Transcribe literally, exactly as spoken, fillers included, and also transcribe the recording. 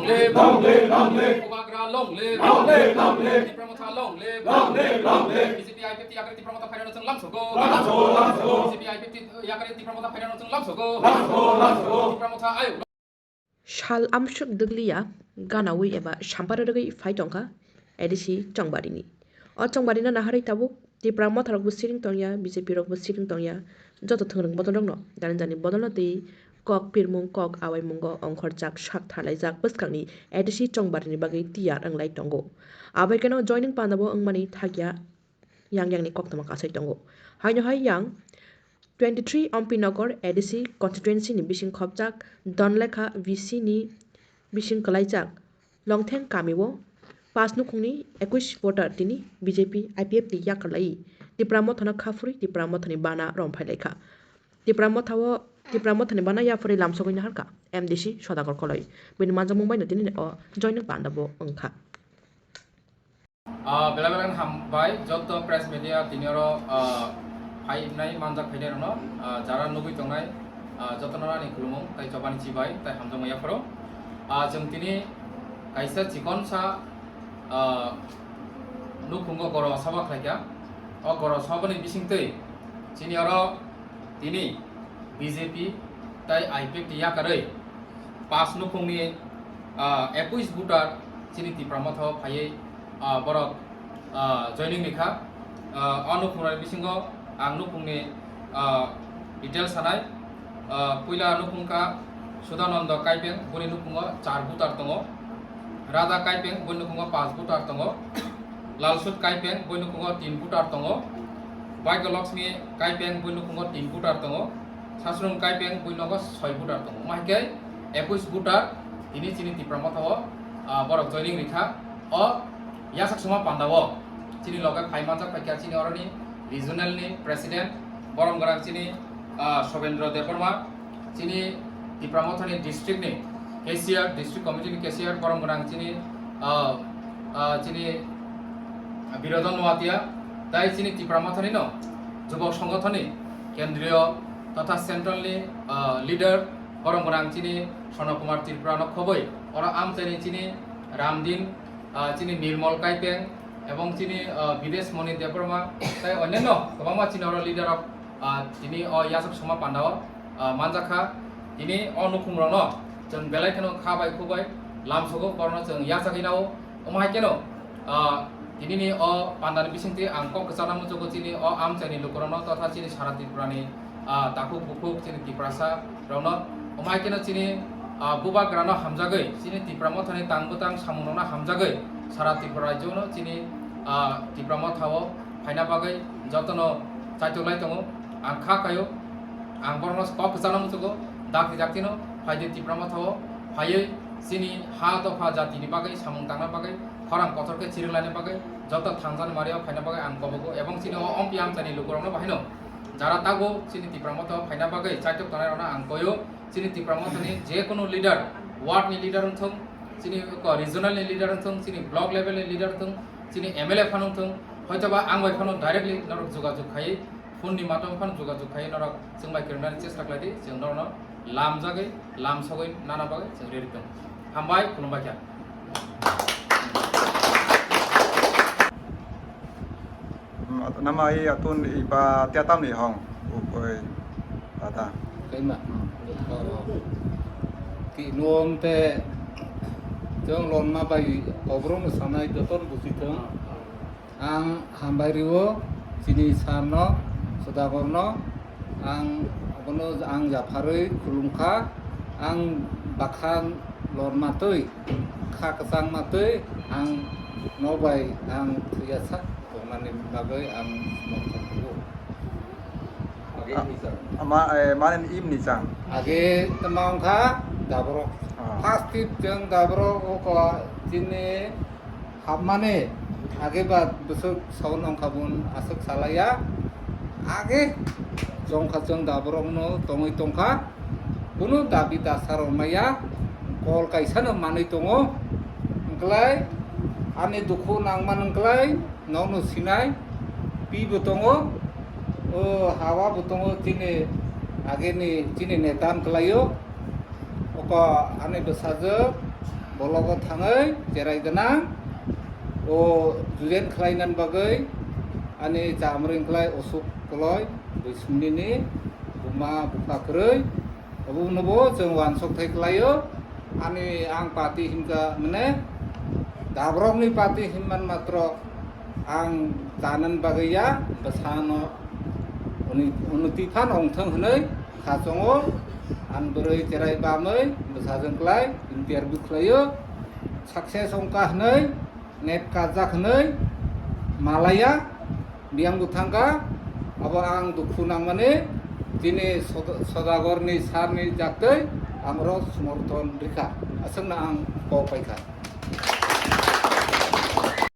Long live, long live. Bubagra long live. Long live, long live. Tipra Motha long live. Long live, long live. B J P I P F T yakari Tipra Motha phainano chwng lamsogo. Lamsogo, lamsogo. B J P I P F T yakari Tipra Motha phainano chwng lamsogo. Lamsogo, lamsogo. Tipra Motha ayuk. Sal amsuk dwgliya ganawi eba sampar rwgwi phai tongkha A D C Chongbarini. O Chongbarino naharwi tabuk Tipra Motharokbo siring tongya, B J P rokbo siring tongya, joto thwngrwng bodolrokno jani jani bodolno twi kok pirmung kok awaimungo ongkhorjak sak tharlaijak bwskangni A D C Chongbarini bagwi tiyar wnglai tongo. Abaikeno joining pandao wngmani thakya yang yangni koktwma kasai tongo. Haino hai yang twenty three Ompi Nagar A D C constituency ni bising khopjak Donlekha V C ni bising kwlaijak Longtheng kamio pass nukhungni ekush voter tini B J P I P F ni yakarlai Tipra Mothano khaphuri Tipra Mothani bana romphailaikha. Tipra Mothao Tipra Mothani bana yaphuri lamsogwi naharkha M D C Sodagar Koloi. Bini manjakmung baino tini o joining pandao wngkha. Ah, belai belai hambai joto press media tini oro, ah, phainai manjak phainai rokno, ah, jara nugwi tongnai, ah, jotono ani khulumung tai chobani chibai tai hamjakma yapharo. Ah, chwng tini kaisa chikonsa, ah, nukhungo goro sabha khlaikha. O goro sabhani bisingtwi chini oro tini B J P tai I P F T yakarwi pass nukhungni, ah, ekush voter chini Tipra Motha o phaiwi, ah, borok, ah, joining rikha. Ah, o nukhungrokni bisingo ang nukhungni, ah, details sanai. Ah, puila nukhung kha Sudananda Kaipeng, boni nukhungo char voter tongo. Radha Kaipeng, boni nukhungo pass voter tongo. Lalsut Kaipeng, boni nukhungo tin voter tongo. Bhagya Lakshmi Kaipeng, boni nukhungo tin voter tongo. Sasrung Kaipeng, boni nogo soi voter tongo. Omo hai khe ekush voter tini chini Tipra Motha o, ah, borok joining rikha. O yasak suma panda o chini loge phai manjak phaikha chini oroni regional ni president borom gwnang chini, ah, Sobendra Debbarma, chini Tipra Mothani district ni cashier, district committee ni cashier borom gwnang chini, ah, ah, chini Birodon Noatia, tai chini Tipra Mothani no jubok songothoni kendriyo totha central ni, ah, leader borom gwnang chini Sono Kumar Tripura no khoboi oro amchaini chini Ramdin, ah, chini Nirmol Kaipeng, ebong chini, ah, Bidesh Moni Debbarma, tai onyanno kwbangma chini oro leader rok, ah, tini o yasak suma panda o, ah, manjakha. Tini o nukhung rokno chwng belai kheno kha bai khuk bai lamsogo, borokno chwng yachagwi nao. Omo hai kheno, ah, tini ni o panda ni bisingtwi ang kok kwchana muchugo chini o amchaini lukurokno totha chini sara Tripura ni ah, takhuk bukhuk chini Tiprasa rokno, omo hai kheno chini, ah, bubagrano hamjagwi, chini Tipra Mothani tang bwtang samungrokno hamjagwi, sara Tripura rajyono chini, ah, Tipra Mothao phaina bagwi jotono chaitok lai tongo. Ang kha kaio, ang borokno kok kwchana muchugo, dakti daktino phaidi Tipra Mothao phaiwi chini ha dopha jatini bagwi samung tangna bagwi khorang kotor khe chirwk laina bagwi joto thangjani mario phaina bagwi ang kobogo, ebong chini o ompi amchaini lukurokno bahaino jara tago chini Tipra Motha o phaina bagwi chaitok tongnai rokno ang koyo. Chini Tipra Mothani je kono leader, ward ni leader wngthung, chini ko regional ni leader wngthung, chini block level ni leader wngthung, chini M L A phano wngthung, hoitoba ang bai phano directly norok jogajog khai, phone ni madhyam phano jogajog khai norok chwng bai kwrwngnani chesta khlai di, chwng norokno lamjagwi, lamsogwi nana bagwi chwng ready tong. Hambai, khulumbai kha. Nama i atun iba tia tamni hong, oi, tata. Kaima. Hmm. Ki nuam te chwng lonma bai kobrong sanai joton busi thung. Ang hambai rio chini sarno, Sudagorno, ang abono ang japharwi khulumkha, ang bakha lormatwi, kha kwchangmatwi, ang nobai ang thwiyasa tongnani bagwi ang mothok kugo. Ama, eh, mane imni chang. Age tama wngkha daborok. Ah. First tip chwng daborok oko chini hapmani age ba bwswk saui nongkha bun aswk salaiya. Age chongkha chwng daborokno tongwi tongkha. Kunu dabi dasa rw maya, kol kaisa no manwi tongo. Wngklai ani dukhu nangmani wngklai nokno sinai, pi bo tongo, o hawa bo tongo, chini ageni chini neta wngklaio. Oko ani bwsajwk Bologo thangwi cherai gwnang o jujen khlainani bagwi ani chamring khlai Osuk Koloi, Buisumnini buma bupha kwrwi, obonobo chwng uansuk thai khlaio. Ani ang party hinkha mane dabrokni party hinman matro ang chanani bagwi ya, bwsano uni-, unnoti phan ongthwng hwnwi kha chongo. Ang bwrwi cherai bamwi bwsajwng klai interview khlaio, success ongkha hwnwi, nep kajak hwnwi malaya, biyang bwthangkha. Abo ang dukhu nangmani chini Sod-, Sodagorni sarni jaktwi ang oro somorthon rikha, aswkno ang kok paikha.